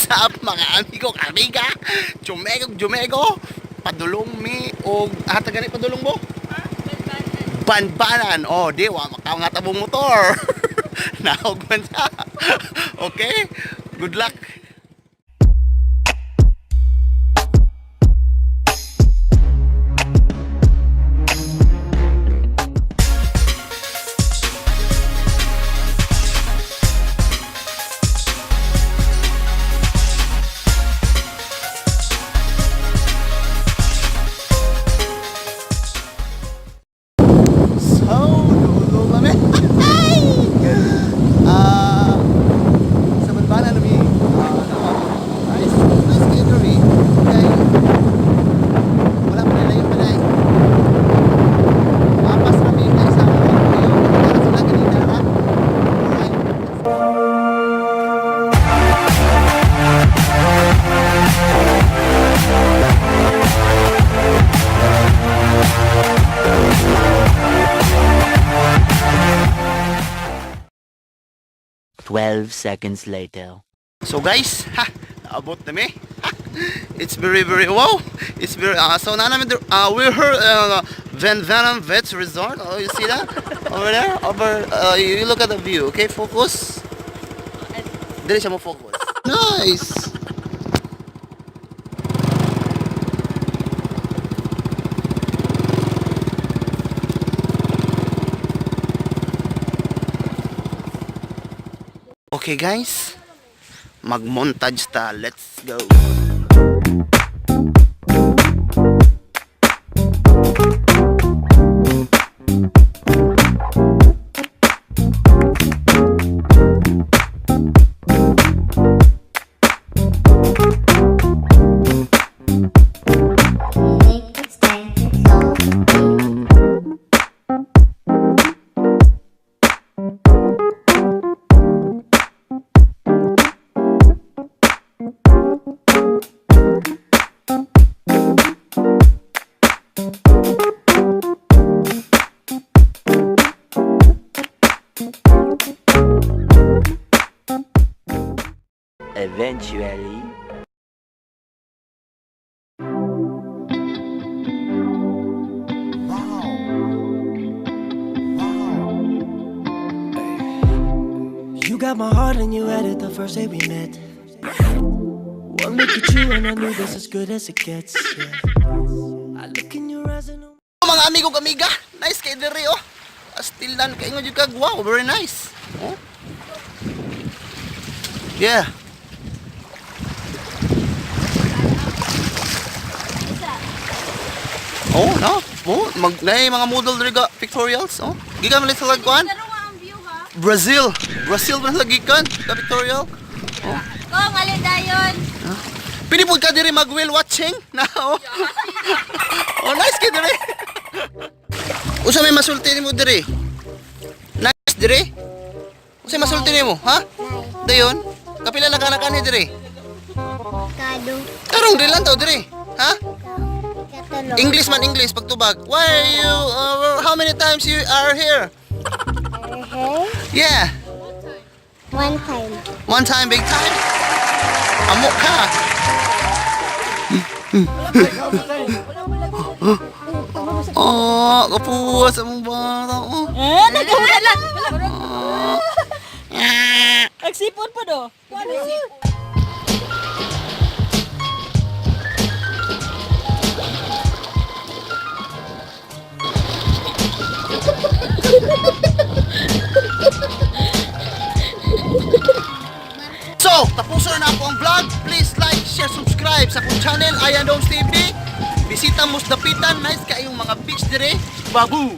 What's up, mga amigo, amiga? Jumego, jumego. Padulong mi og ata gani padulong mo? Banbanan. Oh, di wa makaangat abong motor. Naog man siya. Okay? Good luck. So, dulo kami. Ah, sa Banbanan kami. Ah, nice, nice kayo diri. Okay. Wala pa nila yung balay. Mapas kami kay sa mga kayo. Para sila ganina ra. Alright. 12 seconds later. So guys, ha, naabot na mi. It's very very wow. It's very so na namin we're here Van Venom Vets Resort. Oh, you see that? Over there? Over you look at the view, okay? Focus. Dili siya mo focus. Nice. Okay guys, mag-montage ta. Let's go. Eventually. You got my heart and you had it the first day we met. One look at you and I knew this as good as it gets. Yeah. I look in your eyes and I'm Mga amigo kamiga, nice kay diri oh. Astilan kay nga jud kag wow, very nice. Oh. Yeah. Oh, no. Oh, mag nay mga model diri ga pictorials, oh. Gikan man sa lagkuan. Pero nga ang view ha. Brazil. Brazil man lagi kan ka pictorial. Kong, alin dayon. Pili pud ka diri mag whale watching na oh. Oh, nice kay diri. Usa may masulti nimo diri? Nice diri? Usa may masulti nimo, ha? Dayon? Kapila lang ka na kani diri? Kado. Karong diri lang taw diri, ha? Katulo. English man English pagtubag. Why are you how many times you are here? Yeah, One time. one time big time. Amo ka. Oh, kapuwas among bata. Oh. Eh, nagawala lang. Nagsipon pa do. So, tapusin na ako ang vlog. Please like, share, subscribe sa akong channel, Ayan Domes TV. Bisita mo sa Dapitan. Nice kaayong mga beach dire. Babu!